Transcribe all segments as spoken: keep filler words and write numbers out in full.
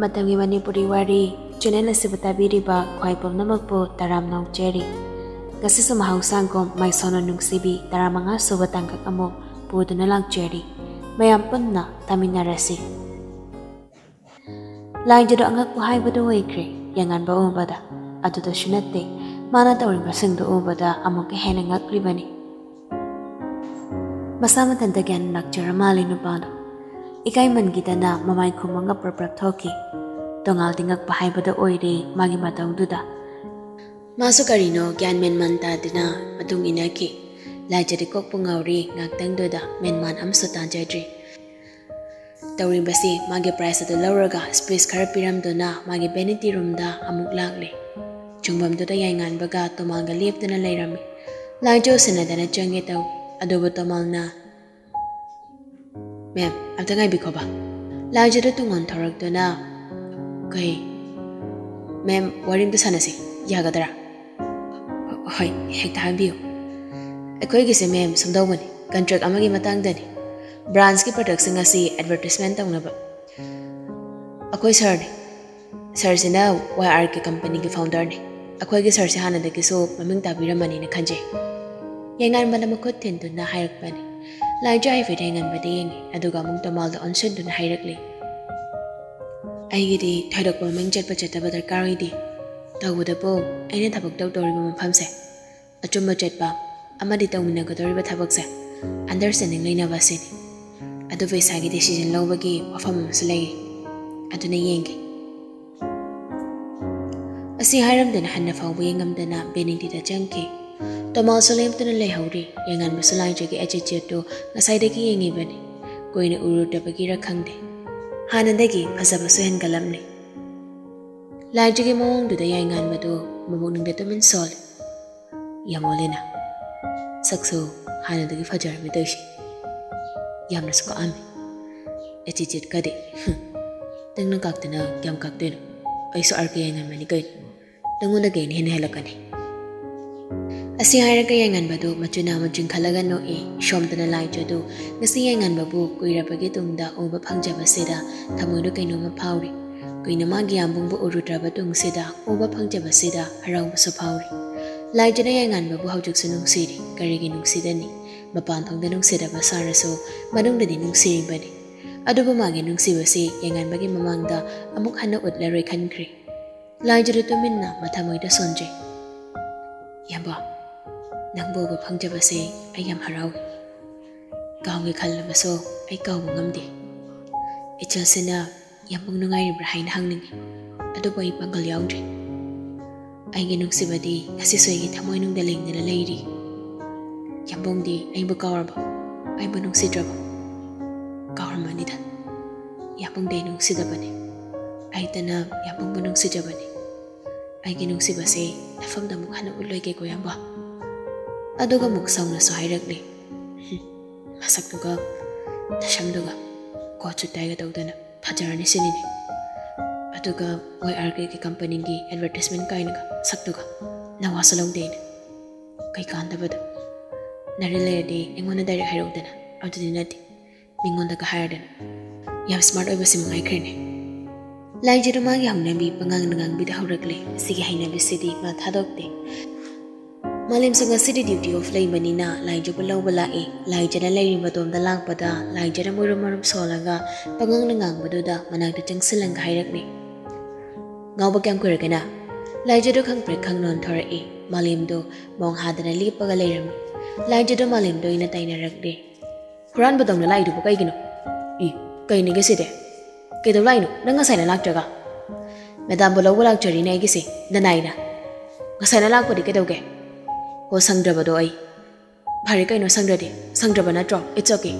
ꯃꯇꯝꯒꯤ ꯃꯅꯤꯄꯨꯔꯤ ꯋꯥꯔꯤ ꯆꯦꯅꯦꯜ ꯑꯁꯤꯕꯨ ꯇꯥꯕꯤꯔꯤꯕ ꯈ꯭ꯋꯥꯏ ꯄꯨꯝꯅꯃꯛꯄꯨ ꯇꯔꯥꯝꯅ ꯑꯣꯛꯆꯔꯤ꯫ ꯉꯁꯤꯁꯨ ꯃꯍꯧꯁꯥꯒꯨꯝ ꯃꯥꯏꯁꯣꯟꯅ ꯅꯨꯡꯁꯤꯕꯤ ꯇꯔꯥꯃꯉꯥ ꯁꯨꯕ ꯇꯥꯡꯀꯛ ꯑꯃꯨꯛ ꯄꯨꯗꯨꯅ ꯂꯥꯛꯆꯔꯤ꯫ ꯃꯌꯥꯝ ꯄꯨꯟꯅ ꯇꯥꯃꯤꯟꯅꯔꯁꯤ꯫ ꯂꯥꯏꯖꯗꯣ ꯑꯉꯛꯄ ꯍꯥꯏꯕꯗꯨ ꯑꯣꯏꯈ꯭ꯔꯦ ꯌꯥꯏꯉꯟꯕ ꯎꯕꯗ꯫ ꯑꯗꯨꯗꯁꯨ ꯅꯠꯇꯦ, ꯃꯥꯅ ꯇꯧꯔꯤꯕꯁꯤꯡꯗꯨ ꯎꯕꯗ ꯑꯃꯨꯛꯀ ꯍꯦꯟꯅ ꯉꯛꯂꯤꯕꯅꯤ꯫ ꯃꯁꯥ ꯃꯊꯟꯇ ꯒ꯭ꯌꯥꯟ ꯂꯥꯛꯆꯔ ꯃꯥꯜꯂꯤ ꯅꯨꯄꯥꯗꯣ꯫ ꯏꯀꯥꯏꯃꯟꯈꯤꯗꯅ ꯃꯃꯥꯏ ꯈꯨꯝꯃꯒ ꯄ꯭ꯔꯞ ꯄ꯭ꯔꯞ ꯊꯣꯛꯈꯤ꯫ ꯇꯣꯉꯥꯜꯗꯤ ꯉꯛꯄ ꯍꯥꯏꯕꯗꯨ ꯑꯣꯏꯔꯦ ꯃꯥꯒꯤ ꯃꯇꯧꯗꯨꯗ꯫ ꯃꯥꯁꯨ ꯀꯔꯤꯅꯣ ꯒ꯭ꯌꯥꯟ ꯃꯦꯟ ꯃꯥꯟ ꯇꯥꯗꯅ ꯃꯇꯨꯡ ꯏꯟꯅꯈꯤ꯫ ꯂꯥꯏꯖꯗꯤ ꯀꯣꯛꯄꯨ ꯉꯥꯎꯔꯤ ꯉꯥꯛꯇꯪꯗꯨꯗ ꯃꯦꯟ ꯃꯥꯟ ꯑꯃꯁꯨ ꯇꯥꯖꯗ꯭ꯔꯤ꯫ ꯇꯧꯔꯤꯕꯁꯤ ꯃꯥꯒꯤ ꯄ꯭ꯔꯥꯏꯖ ꯑꯗꯨ ꯂꯧꯔꯒ ꯁ꯭ꯄꯤꯁ ꯈꯔ ꯄꯤꯔꯝꯗꯨꯅ ꯃꯥꯒꯤ ꯚꯦꯅꯤꯇꯤ ꯔꯨꯝꯗ ꯑꯃꯨꯛ ꯂꯥꯛꯂꯦ꯫ ꯆꯨꯡꯐꯝꯗꯨꯗ ꯌꯥꯏꯉꯥꯟꯕꯒ ꯇꯣꯃꯥꯜꯒ ꯂꯦꯞꯇꯨꯅ ꯂꯩꯔꯝꯃꯤ꯫ ꯂꯥꯏꯖ ꯎꯁꯤꯟꯅꯗꯅ ꯆꯪꯒꯦ ꯇꯧꯏ꯫ ꯑꯗꯨꯕꯨ ꯇꯣꯃꯥꯜꯅ, "ꯃꯦꯝ, ꯑꯝꯇ ꯉꯥꯏꯕꯤꯈꯣꯕ꯫" ꯂꯥꯏꯖꯗ ꯇꯨꯡ ꯑꯣꯟꯊꯣꯔꯛꯇꯨꯅ, "ꯀꯩ? ꯃꯦꯝ, ꯋꯥꯔꯤ ꯑꯝꯇ ꯁꯥꯟꯅꯁꯤ, ꯌꯥꯒꯗ꯭ꯔꯥ?" "ꯍꯣꯏ, ꯍꯦꯛꯇ ꯍꯥꯏꯕꯤꯌꯨ꯫" "ꯑꯩꯈꯣꯏꯒꯤꯁꯦ ꯃꯦꯝ, ꯁꯨꯝꯗꯧꯕꯅꯤ, ꯀꯟꯇ꯭ꯔꯦꯛ ꯑꯃꯒꯤ ꯃꯇꯥꯡꯗꯅꯤ꯫ ꯕ꯭ꯔꯥꯟꯁꯀꯤ ꯄ꯭ꯔꯗꯛꯁꯤꯡ ꯑꯁꯤ ꯑꯦꯗꯚꯔꯇꯤꯁꯃꯦꯟ ꯇꯧꯅꯕ꯫ ꯑꯩꯈꯣꯏ ꯁꯥꯔꯅꯤ꯫ ꯁꯥꯔꯁꯤꯅ ꯋꯥꯏ ꯑꯥꯔ ꯀꯦ ꯀꯝꯄꯅꯤꯒꯤ ꯐꯥꯎꯟꯗꯔꯅꯤ꯫ ꯑꯩꯈꯣꯏꯒꯤ ꯁꯥꯔꯁꯤ ꯍꯥꯟꯅꯗꯒꯤꯁꯨ ꯃꯃꯤꯡ ꯇꯥꯕꯤꯔꯝꯃꯅꯤꯅ ꯈꯟꯖꯩ꯫" ꯌꯥꯏꯉꯥꯟꯕꯅ ꯃꯈꯨꯠ ꯊꯤꯟꯗꯨꯅ ꯍꯥꯏꯔꯛꯄꯅꯤ꯫ ꯂꯥꯏꯖ ꯍꯥꯏꯐꯦꯠ ꯌꯥꯏꯉꯥꯟꯕꯗ ꯌꯦꯡꯉꯤ, ꯑꯗꯨꯒ ꯑꯃꯨꯛ ꯇꯣꯃꯥꯜꯗ ꯑꯣꯟꯁꯤꯟꯗꯨꯅ ꯍꯥꯏꯔꯛꯂꯤ, "ꯑꯩꯒꯤꯗꯤ ꯊꯣꯏꯗꯣꯛꯄ ꯃꯃꯤꯡ ꯆꯠꯄ ꯆꯠꯇꯕ ꯗꯔꯀꯥꯔ ꯑꯣꯏꯗꯦ꯫ ꯇꯧꯕꯇꯕꯨ ꯑꯩꯅ ꯊꯕꯛ ꯇꯧꯗꯧꯔꯤꯕ ꯃꯐꯝꯁꯦ, ꯑꯆꯨꯝꯕ ꯆꯠꯄ ꯑꯃꯗꯤ ꯇꯧꯃꯤꯟꯅꯒꯗꯧꯔꯤꯕ ꯊꯕꯛꯁꯦ ꯑꯟꯗꯔꯁ꯭ꯇꯦꯟꯗꯤꯡ ꯂꯩꯅꯕ ꯑꯁꯤꯅꯤ꯫ ꯑꯗꯨꯕꯨ ꯏꯁꯥꯒꯤ ꯗꯤꯁꯤꯖꯟ ꯂꯧꯕꯒꯤ ꯋꯥꯐꯝ ꯑꯃꯁꯨ ꯂꯩ꯫ ꯑꯗꯨꯅ ꯌꯦꯡꯒꯦ꯫" ꯑꯁꯤ ꯍꯥꯏꯔꯝꯗꯅ ꯍꯟꯅ ꯐꯥꯎꯕ ꯌꯦꯡꯉꯝꯗꯅ ꯚꯦꯅꯤꯇꯤꯗ ꯆꯪꯈꯤ꯫ ꯇꯣꯃꯥꯁꯁꯨ ꯂꯦꯞꯇꯨꯅ ꯂꯩꯍꯧꯔꯤ꯫ ꯌꯥꯏꯉꯥꯟꯕꯁꯨ ꯂꯥꯏꯖꯒꯤ ꯑꯦꯇꯤꯆ꯭ꯌꯨꯠꯇꯨ ꯉꯁꯥꯏꯗꯒꯤ ꯌꯦꯡꯉꯤꯕꯅꯤ꯫ ꯀꯨꯏꯅ ꯎꯔꯨꯗꯕꯒꯤꯔ ꯈꯪꯗꯦ, ꯍꯥꯟꯅꯗꯒꯤ ꯐꯖꯕꯁꯨ ꯍꯦꯟꯒꯠꯂꯝꯂꯦ꯫ ꯂꯥꯏꯖꯒꯤ ꯃꯑꯣꯡꯗꯨꯗ ꯌꯥꯏꯉꯥꯟꯕꯗꯨ ꯃꯕꯨꯛꯅꯤꯡꯗ ꯇꯨꯃꯤꯟ ꯁꯣꯜꯂꯤ꯫ "ꯌꯥꯝ ꯑꯣꯜꯂꯦꯅ꯫ ꯁꯛꯁꯨ ꯍꯥꯟꯅꯗꯒꯤ ꯐꯖꯔꯝꯃꯦ ꯇꯧꯏꯁꯦ꯫ ꯌꯥꯝꯅꯁꯨ ꯀꯥꯛꯑꯝꯃꯦ꯫ ꯑꯦꯇꯤꯆ꯭ꯌꯨꯠꯀꯗꯤ, ꯍꯨꯝ, ꯅꯪꯅ ꯀꯥꯛꯇꯅ ꯀꯌꯥꯝ ꯀꯥꯛꯇꯣꯏꯅꯣ? ꯑꯩꯁꯨ ꯑꯥꯔ ꯀꯦ ꯌꯥꯏꯉꯥꯟꯕꯅꯤ ꯀꯩꯅꯣ꯫ ꯅꯪꯉꯣꯟꯗꯒꯤ ꯑꯩꯅ ꯍꯦꯟꯅ ꯍꯦꯜꯂꯛꯀꯅꯤ꯫" ꯑꯁꯤ ꯍꯥꯏꯔꯒ ꯌꯥꯏꯉꯥꯟꯕꯗꯨ ꯃꯆꯤꯟ ꯑꯃ ꯆꯤꯡꯈꯠꯂꯒ ꯅꯣꯛꯏ꯫ ꯁꯣꯝꯗꯅ ꯂꯥꯏꯖꯗꯨ ꯉꯁꯤ ꯌꯥꯏꯉꯥꯟꯕꯕꯨ ꯀꯨꯏꯔꯕꯒꯤ ꯇꯨꯡꯗ ꯎꯕ ꯐꯪꯖꯕꯁꯤꯗ ꯊꯃꯣꯏꯗ ꯀꯩꯅꯣꯝꯃ ꯐꯥꯎꯔꯤ꯫ ꯀꯨꯏꯅ ꯃꯥꯒꯤ ꯌꯥꯝꯕꯨꯡꯕꯨ ꯎꯔꯨꯗ꯭ꯔꯕ ꯇꯨꯡꯁꯤꯗ ꯎꯕ ꯐꯪꯖꯕꯁꯤꯗ ꯍꯔꯥꯎꯕꯁꯨ ꯐꯥꯎꯔꯤ꯫ ꯂꯥꯏꯖꯅ ꯌꯥꯏꯉꯥꯟꯕꯕꯨ ꯍꯧꯖꯤꯛꯁꯨ ꯅꯨꯡꯁꯤꯔꯤ꯫ ꯀꯔꯤꯒꯤ ꯅꯨꯡꯁꯤꯗꯅꯤ? ꯃꯄꯥꯟ ꯊꯣꯡꯗ ꯅꯨꯡꯁꯤꯗꯕ ꯁꯥꯔꯁꯨ ꯃꯅꯨꯡꯗꯗꯤ ꯅꯨꯡꯁꯤꯔꯤꯕꯅꯤ꯫ ꯑꯗꯨꯕꯨ ꯃꯥꯒꯤ ꯅꯨꯡꯁꯤꯕꯁꯤ ꯌꯥꯏꯉꯥꯟꯕꯒꯤ ꯃꯃꯥꯡꯗ ꯑꯃꯨꯛ ꯍꯟꯅ ꯎꯠꯂꯔꯣꯏ ꯈꯟꯈ꯭ꯔꯦ꯫ ꯂꯥꯏꯖꯗꯨ ꯇꯨꯃꯤꯟꯅ ꯃꯊꯃꯣꯏꯗ ꯁꯣꯟꯖꯩ꯫ "ꯌꯥꯝꯕ, ꯅꯪꯕꯨ ꯎꯕ ꯐꯪꯖꯕꯁꯦ ꯑꯩ ꯌꯥꯝ ꯍꯔꯥꯎꯏ꯫ ꯀꯥꯎꯒꯦ ꯈꯜꯂꯕꯁꯨ ꯑꯩ ꯀꯥꯎꯕ ꯉꯝꯗꯦ꯫ ꯏꯆꯜꯁꯤꯅ ꯌꯥꯝꯕꯨꯡ ꯅꯨꯡꯉꯥꯏꯔꯤꯕ꯭ꯔꯥ ꯍꯥꯏꯅ ꯍꯪꯅꯤꯡꯉꯤ꯫ ꯑꯗꯨꯕꯨ ꯑꯩ ꯄꯥꯡꯒꯜ ꯌꯥꯎꯗ꯭ꯔꯦ꯫ ꯑꯩꯒꯤ ꯅꯨꯡꯁꯤꯕꯗꯤ ꯉꯁꯤꯁꯨ ꯑꯩꯒꯤ ꯊꯃꯣꯏꯅꯨꯡꯗ ꯂꯦꯡꯗꯅ ꯂꯩꯔꯤ꯫ ꯌꯥꯝꯕꯨꯡꯗꯤ ꯑꯩꯕꯨ ꯀꯥꯎꯔꯕꯣ? ꯑꯩꯕꯨ ꯅꯨꯡꯁꯤꯗ꯭ꯔꯕꯣ? ꯀꯥꯎꯔꯝꯃꯅꯤꯗ꯫ ꯌꯥꯝꯕꯨꯡꯗꯤ ꯑꯩ ꯅꯨꯡꯁꯤꯗꯕꯅꯤ꯫ ꯑꯩꯇꯅ ꯌꯥꯝꯕꯨꯡꯕꯨ ꯅꯨꯡꯁꯤꯖꯕꯅꯤ꯫ ꯑꯩꯒꯤ ꯅꯨꯡꯁꯤꯕꯁꯦ ꯅꯐꯝꯗ ꯑꯃꯨꯛ ꯍꯟꯅ ꯎꯠꯂꯣꯏꯒꯦꯀꯣ, ꯌꯥꯝꯕ꯫" ꯑꯗꯨꯒ ꯑꯃꯨꯛ ꯁꯥꯎꯅꯁꯨ ꯍꯥꯏꯔꯛꯂꯤ꯫ "ꯍꯨꯝ, ꯃꯁꯛꯇꯨꯒ, ꯅꯁꯝꯗꯨꯒ, ꯀꯣꯠꯁꯨ ꯇꯥꯏꯒ ꯇꯧꯗꯅ ꯐꯖꯔꯅꯤ ꯁꯤꯅꯤꯅꯦ꯫ ꯑꯗꯨꯒ ꯃꯣꯏ ꯑꯥꯔ ꯀꯦꯒꯤ ꯀꯝꯄꯅꯤꯒꯤ ꯑꯦꯗꯚꯔꯇꯤꯁꯃꯦꯟ ꯀꯥꯏꯅꯒ ꯁꯛꯇꯨꯒ ꯅꯋꯥꯁꯨ ꯂꯧꯗꯦꯅꯦ꯫ ꯀꯩ ꯀꯥꯟꯗꯕꯗ? ꯅꯔꯤ ꯂꯩꯔꯗꯤ ꯑꯩꯉꯣꯟꯗ ꯗꯥꯏꯔꯦꯛ ꯍꯥꯏꯔꯛꯎꯗꯅ, ꯑꯗꯨꯗꯤ ꯅꯠꯇꯦ, ꯃꯤꯉꯣꯟꯗꯒ ꯍꯥꯏꯔꯗꯅ꯫ ꯌꯥꯝ ꯁ꯭ꯃꯥꯔꯠ ꯑꯣꯏꯕꯁꯤ ꯃꯉꯥꯏꯈ꯭ꯔꯦꯅꯦ꯫" ꯂꯥꯏꯖꯗꯨ ꯃꯥꯒꯤ ꯍꯧꯅꯕꯤ ꯄꯉꯥꯡꯗ ꯉꯥꯡꯕꯤꯗ ꯍꯧꯔꯛꯂꯦ꯫ ꯁꯤꯒꯤ ꯍꯩꯅꯕꯤꯁꯤꯗꯤ ꯃꯥ ꯊꯥꯗꯣꯛꯇꯦ꯫ ꯃꯥꯂꯦꯝꯁꯨ ꯉꯁꯤꯗꯤ ꯗ꯭ꯌꯨꯇꯤ ꯑꯣꯐ ꯂꯩꯕꯅꯤꯅ ꯂꯥꯏꯖꯕꯨ ꯂꯧꯕ ꯂꯥꯛꯏ꯫ ꯂꯥꯏꯖꯅ ꯂꯩꯔꯤꯕ ꯃꯇꯣꯝꯗ ꯂꯥꯛꯄꯗ ꯂꯥꯏꯖꯅ ꯃꯣꯏꯔꯣꯝ ꯃꯔꯣꯝ ꯁꯣꯜꯂꯒ ꯄꯉꯥꯡꯗ ꯉꯥꯡꯕꯗꯨꯗ ꯃꯅꯥꯛꯇ ꯆꯪꯁꯤꯜꯂꯒ ꯍꯥꯏꯔꯛꯂꯤ꯫ "ꯉꯥꯎꯕ ꯀꯌꯥꯝ ꯀꯨꯏꯔꯒꯦꯅ?" ꯂꯥꯏꯖꯗꯨ ꯈꯪꯄ꯭ꯔꯦꯛ ꯈꯪ ꯅꯣꯟꯊꯣꯔꯛꯏ꯫ ꯃꯥꯂꯦꯝꯗꯨ ꯃꯣꯡ ꯍꯥꯗꯅ ꯂꯦꯞꯄꯒ ꯂꯩꯔꯝꯃꯤ꯫ ꯂꯥꯏꯖꯗꯨ ꯃꯥꯂꯦꯝꯗ ꯑꯣꯏꯅ ꯇꯥꯏꯅꯔꯛꯂꯤ꯫ "ꯍꯨꯔꯥꯟꯕꯗꯧꯅ ꯂꯥꯛꯏꯗꯨꯕꯨ ꯀꯩꯒꯤꯅꯣ?" "ꯏ, ꯀꯩꯅꯤꯒꯦ ꯁꯤꯗꯤ? ꯀꯩꯗꯧ ꯂꯥꯛꯏꯅꯣ? ꯅꯪ ꯉꯁꯥꯏꯅ ꯂꯥꯛꯇ꯭ꯔꯒ?" "ꯃꯦꯗꯥꯝꯕꯨ ꯂꯧꯕ ꯂꯥꯛꯆꯔꯤꯅꯦ ꯑꯩꯒꯤꯁꯦ, ꯅꯅꯥꯏꯅ꯫ ꯉꯁꯥꯏꯅ ꯂꯥꯛꯄꯗꯤ ꯀꯩꯗꯧꯒꯦ?" "ꯍꯣ, ꯁꯪꯗ꯭ꯔꯕꯗꯣ ꯑꯩ꯫" "ꯐꯔꯦ ꯀꯩꯅꯣ, ꯁꯪꯗ꯭ꯔꯗꯤ꯫ ꯁꯪꯗ꯭ꯔꯕ ꯅꯠꯇ꯭ꯔꯣ? It's okay꯫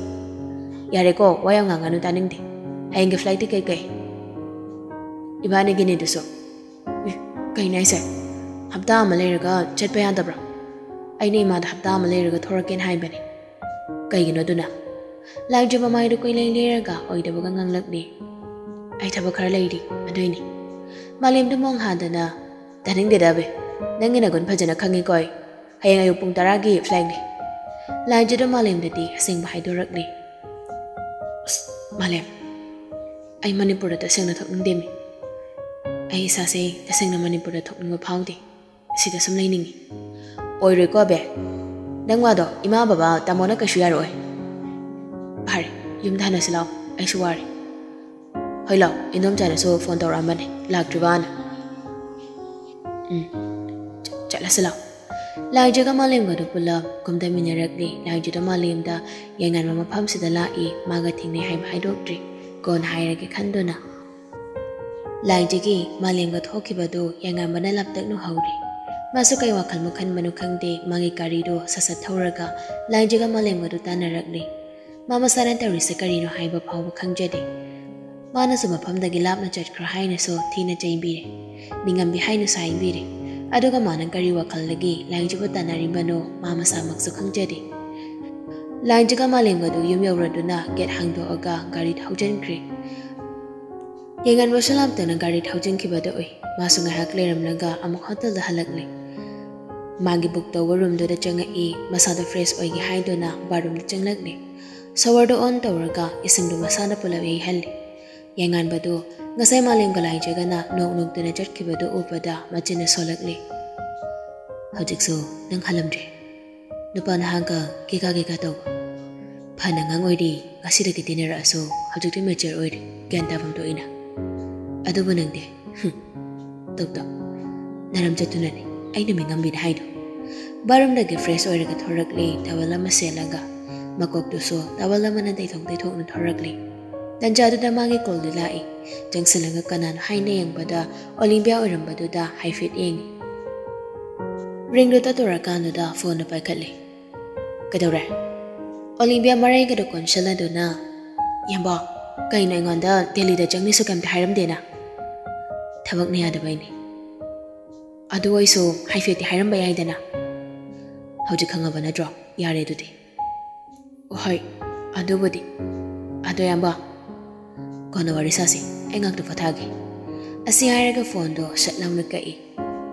ꯌꯥꯔꯦꯀꯣ, ꯋꯥ ꯌꯥꯝ ꯉꯥꯡꯉꯅꯨ, ꯇꯥꯅꯤꯡꯗꯦ꯫ ꯍꯌꯦꯡꯒꯤ flightꯇꯤ ꯀꯩꯀꯩ?" "ꯏꯕꯥꯅꯤꯒꯤꯅꯤꯗꯨꯁꯨ꯫" "ꯏ, ꯀꯩꯅꯣ ꯍꯥꯏꯁꯦ? ꯍꯞꯇꯥ ꯑꯃ ꯂꯩꯔꯒ ꯆꯠꯄ ꯌꯥꯗꯕ꯭ꯔꯣ? ꯑꯩꯅ ꯏꯃꯥꯗ ꯍꯞꯇꯥ ꯑꯃ ꯂꯩꯔꯒ ꯊꯣꯔꯛꯀꯦꯅ ꯍꯥꯏꯕꯅꯦ꯫" "ꯀꯩꯒꯤꯅꯣ ꯑꯗꯨꯅ?" ꯂꯥꯏꯖ ꯃꯃꯥꯏꯗꯨ ꯀꯣꯏꯂꯩ ꯂꯩꯔꯒ ꯑꯣꯏꯗꯕꯒ ꯉꯥꯡꯂꯛꯂꯤ꯫ "ꯑꯩ ꯊꯕꯛ ꯈꯔ ꯂꯩꯔꯤ, ꯑꯗꯨꯏꯅꯤ꯫" ꯃꯥꯂꯦꯝꯗꯨ ꯃꯣꯡ ꯍꯥꯗꯅ, "ꯇꯥꯅꯤꯡꯗꯦꯗ ꯑꯕꯦ, ꯅꯪꯒꯤ ꯅꯒꯨꯟ ꯐꯖꯅ ꯈꯪꯉꯤꯀꯣ ꯑꯩ꯫ ꯍꯌꯦꯡ ꯑꯌꯨꯛ ꯄꯨꯡ ꯇꯔꯥꯒꯤ flightꯅꯤ꯫" ꯂꯥꯏꯖꯗꯨ ꯃꯥꯂꯦꯝꯗꯗꯤ ꯑꯁꯦꯡꯕ ꯍꯥꯏꯗꯣꯔꯛꯂꯤ꯫ "ꯑꯁ, ꯃꯥꯂꯦꯝ, ꯑꯩ ꯃꯅꯤꯄꯨꯔꯗ ꯇꯁꯦꯡꯅ ꯊꯣꯛꯅꯤꯡꯗꯦꯃꯤ꯫ ꯑꯩ ꯏꯁꯥꯁꯦ ꯇꯁꯦꯡꯅ ꯃꯅꯤꯄꯨꯔꯗ ꯊꯣꯛꯅꯤꯡꯕ ꯐꯥꯎꯗꯦ꯫ ꯁꯤꯗ ꯁꯨꯝ ꯂꯩꯅꯤꯡꯉꯤ꯫ ꯑꯣꯏꯔꯣꯏꯀꯣ ꯑꯕꯦ꯫ ꯅꯪ ꯋꯥꯗꯣ ꯏꯃꯥ ꯕꯕꯥ ꯇꯥꯃꯣꯅ ꯀꯩꯁꯨ ꯌꯥꯔꯛꯑꯣꯏ꯫ ꯐꯔꯦ, ꯌꯨꯝꯗ ꯍꯟꯅꯁꯤ ꯂꯥꯛꯑꯣ꯫ ꯑꯩꯁꯨ ꯋꯥꯔꯦ꯫ ꯍꯣꯏ ꯂꯥꯛꯑꯣ, ꯏꯟꯗꯣꯝꯆꯥꯅꯁꯨ ꯐꯣꯟ ꯇꯧꯔꯛꯑꯝꯕꯅꯦ, ꯂꯥꯛꯇ꯭ꯔꯤꯕꯅ꯫ ꯎꯝ, ꯆ-, ꯆꯠꯂꯁꯤ ꯂꯥꯛꯑꯣ꯫ ꯂꯥꯏꯖꯒ ꯃꯥꯂꯦꯝꯒꯗꯨ ꯄꯨꯂꯞ ꯀꯨꯝꯊꯃꯤꯟꯅꯔꯛꯂꯤ꯫ ꯂꯥꯏꯖꯗꯣ ꯃꯥꯂꯦꯝꯗ ꯌꯥꯏꯉꯟꯕ ꯃꯐꯝꯁꯤꯗ ꯂꯥꯛꯏ, ꯃꯥꯒ ꯊꯦꯡꯅꯩ ꯍꯥꯏꯕ ꯍꯥꯏꯗꯣꯛꯇ꯭ꯔꯤ꯫ ꯀꯣꯟꯅ ꯍꯥꯏꯔꯒꯦ ꯈꯟꯗꯨꯅ ꯂꯥꯏꯖꯒꯤ ꯃꯥꯂꯦꯝꯒ ꯊꯣꯛꯈꯤꯕꯗꯨ ꯌꯥꯏꯉꯟꯕꯅ ꯂꯥꯞꯇꯛꯅ ꯎꯍꯧꯔꯦ꯫ ꯃꯥꯁꯨ ꯀꯩ ꯋꯥꯈꯜ ꯃꯈꯟꯕꯅꯣ ꯈꯪꯗꯦ, ꯃꯥꯒꯤ ꯒꯥꯔꯤꯗꯣ ꯁꯠ ꯁꯠ ꯊꯧꯔꯒ ꯂꯥꯏꯖꯒ ꯃꯥꯂꯦꯝꯒꯗꯨ ꯇꯥꯟꯅꯔꯛꯂꯤ꯫ ꯃꯥ ꯃꯁꯥꯅ ꯇꯧꯔꯤꯁꯦ ꯀꯔꯤꯅꯣ ꯍꯥꯏꯕ ꯐꯥꯎꯕ ꯈꯪꯖꯗꯦ꯫ ꯃꯥꯅꯁꯨ ꯃꯐꯝꯗꯒꯤ ꯂꯥꯞꯅ ꯆꯠꯈ꯭ꯔꯣ ꯍꯥꯏꯅꯁꯨ ꯊꯤꯅ ꯆꯩꯕꯤꯔꯦ, ꯅꯤꯡꯉꯝꯕꯤ ꯍꯥꯏꯅꯁꯨ ꯍꯥꯏꯕꯤꯔꯦ꯫ ꯑꯗꯨꯒ ꯃꯥꯅ ꯀꯔꯤ ꯋꯥꯈꯜꯗꯒꯤ ꯂꯥꯏꯖꯕꯨ ꯇꯥꯟꯅꯔꯤꯕꯅꯣ ꯃꯥ ꯃꯁꯥꯃꯛꯁꯨ ꯈꯪꯖꯗꯦ꯫ ꯂꯥꯏꯖꯒ ꯃꯥꯂꯦꯝꯒꯗꯨ ꯌꯨꯝ ꯌꯧꯔꯗꯨꯅ ꯒꯦꯠ ꯍꯥꯡꯗꯣꯛꯑꯒ ꯒꯥꯔꯤ ꯊꯧꯖꯤꯟꯈ꯭ꯔꯦ꯫ ꯌꯥꯏꯉꯟꯕꯁꯨ ꯂꯥꯞꯇꯅ ꯒꯥꯔꯤ ꯊꯧꯖꯤꯟꯈꯤꯕꯗꯨ ꯎꯏ꯫ ꯃꯥꯁꯨ ꯉꯥꯏꯍꯥꯛ ꯂꯩꯔꯝꯂꯒ ꯑꯃꯨꯛ ꯍꯣꯇꯦꯜꯗ ꯍꯜꯂꯛꯂꯦ꯫ ꯃꯥꯒꯤ ꯕꯨꯛ ꯇꯧꯕ ꯔꯨꯝꯗꯨꯗ ꯆꯪꯉꯛꯏ, ꯃꯁꯥꯗꯣ ꯐ꯭ꯔꯦꯁ ꯑꯣꯏꯒꯦ ꯍꯥꯏꯗꯨꯅ ꯕꯥꯠꯔꯨꯝꯗ ꯆꯪꯂꯛꯂꯦ꯫ ꯁꯣꯋꯔꯗꯣ ꯑꯣꯟ ꯇꯧꯔꯒ ꯏꯁꯤꯡꯗꯨ ꯃꯁꯥꯅ ꯄꯨꯂꯞ ꯌꯩꯍꯜꯂꯤ꯫ ꯌꯥꯏꯉꯟꯕꯗꯨ ꯉꯁꯥꯏ ꯃꯥꯂꯦꯝꯒ ꯂꯥꯏꯖꯒꯅ ꯅꯣꯛ ꯅꯣꯛꯇꯨꯅ ꯆꯠꯈꯤꯕꯗꯨ ꯎꯕꯗ ꯃꯆꯤꯟꯅ ꯁꯣꯜꯂꯛꯂꯤ꯫ "ꯍꯧꯖꯤꯛꯁꯨ ꯅꯪ ꯍꯜꯂꯝꯗ꯭ꯔꯤ? ꯅꯨꯄꯥ ꯅꯍꯥꯒ ꯀꯦꯀꯥ ꯀꯦꯀꯥ ꯇꯧꯕ꯫ ꯐꯅ ꯑꯉꯥꯡ ꯑꯣꯏꯔꯤ, ꯉꯁꯤꯗꯒꯤ ꯇꯤꯟꯅꯔꯛꯑꯁꯨ ꯍꯧꯖꯤꯛꯇꯤ ꯃꯦꯆꯔ ꯑꯣꯏꯔꯦ, ꯒ꯭ꯌꯥꯟ ꯇꯥꯐꯝ ꯊꯣꯛꯏꯅ꯫ ꯑꯗꯨꯕꯨ ꯅꯪꯗꯤ, ꯍꯨꯝ, ꯇꯧ ꯇꯧ, ꯅꯔꯝ ꯆꯠꯇꯨꯅꯅꯤ ꯑꯩꯅ ꯃꯤꯉꯝꯕꯤꯅ ꯍꯥꯏꯗꯣ"꯫ ꯕꯥꯠꯔꯨꯝꯗꯒꯤ ꯐ꯭ꯔꯦꯁ ꯑꯣꯏꯔꯒ ꯊꯣꯔꯛꯂꯦ, ꯇꯋꯦꯜ ꯑꯃ ꯁꯦꯠꯂꯒ꯫ ꯃꯀꯣꯛꯇꯨꯁꯨ ꯇꯋꯦꯜ ꯑꯃꯅ ꯇꯩꯊꯣꯛ ꯇꯩꯊꯣꯛꯅ ꯊꯣꯔꯛꯂꯦ꯫ ꯇꯟꯖꯥꯗꯨꯗ ꯃꯥꯒꯤ ꯀꯣꯜꯗꯨ ꯂꯥꯛꯏ꯫ ꯆꯪꯁꯤꯜꯂꯒ ꯀꯅꯥꯅꯣ ꯍꯥꯏꯅ ꯌꯦꯡꯕꯗ ꯑꯣꯂꯤꯝꯄꯤꯌꯥ ꯑꯣꯏꯔꯝꯕꯗꯨꯗ ꯍꯥꯏꯐꯦꯠ ꯌꯦꯡꯉꯤ꯫ ꯔꯤꯡꯗꯨ ꯇꯠꯇꯣꯔꯀꯥꯟꯗꯨꯗ ꯐꯣꯟꯗꯨ ꯄꯥꯏꯈꯠꯂꯤ꯫ "ꯀꯩꯗꯧꯔꯦ?" ꯑꯣꯂꯤꯝꯄꯤꯌꯥ ꯃꯔꯩꯒꯗꯨ ꯀꯣꯟꯁꯤꯜꯂꯗꯨꯅ, "ꯏꯌꯥꯝꯕ, ꯀꯩꯅꯣ ꯑꯩꯉꯣꯟꯗ ꯗꯦꯜꯂꯤꯗ ꯆꯪꯅꯤꯁꯨ ꯀꯩꯝꯇ ꯍꯥꯏꯔꯝꯗꯦꯅ?" "ꯊꯕꯛꯅ ꯌꯥꯗꯕꯩꯅꯤ꯫ ꯑꯗꯨ ꯑꯣꯏꯁꯨ ꯍꯥꯏꯐꯦꯠꯇꯤ ꯍꯥꯏꯔꯝꯕ ꯌꯥꯏꯗꯅ?" "ꯍꯧꯖꯤꯛ ꯈꯪꯉꯕ ꯅꯠꯇ꯭ꯔꯣ? ꯌꯥꯔꯦ ꯑꯗꯨꯗꯤ"꯫ "ꯍꯣꯏ, ꯑꯗꯨꯕꯨꯗꯤ꯫ ꯑꯗꯣ ꯏꯌꯥꯝꯕ, ꯀꯣꯟꯅ ꯋꯥꯔꯤ ꯁꯥꯁꯤ, ꯑꯩ ꯉꯥꯛꯇ ꯄꯣꯊꯥꯒꯦ"꯫ ꯑꯁꯤ ꯍꯥꯏꯔꯒ ꯐꯣꯟꯗꯣ ꯁꯠ ꯂꯥꯎꯅ ꯀꯛꯏ꯫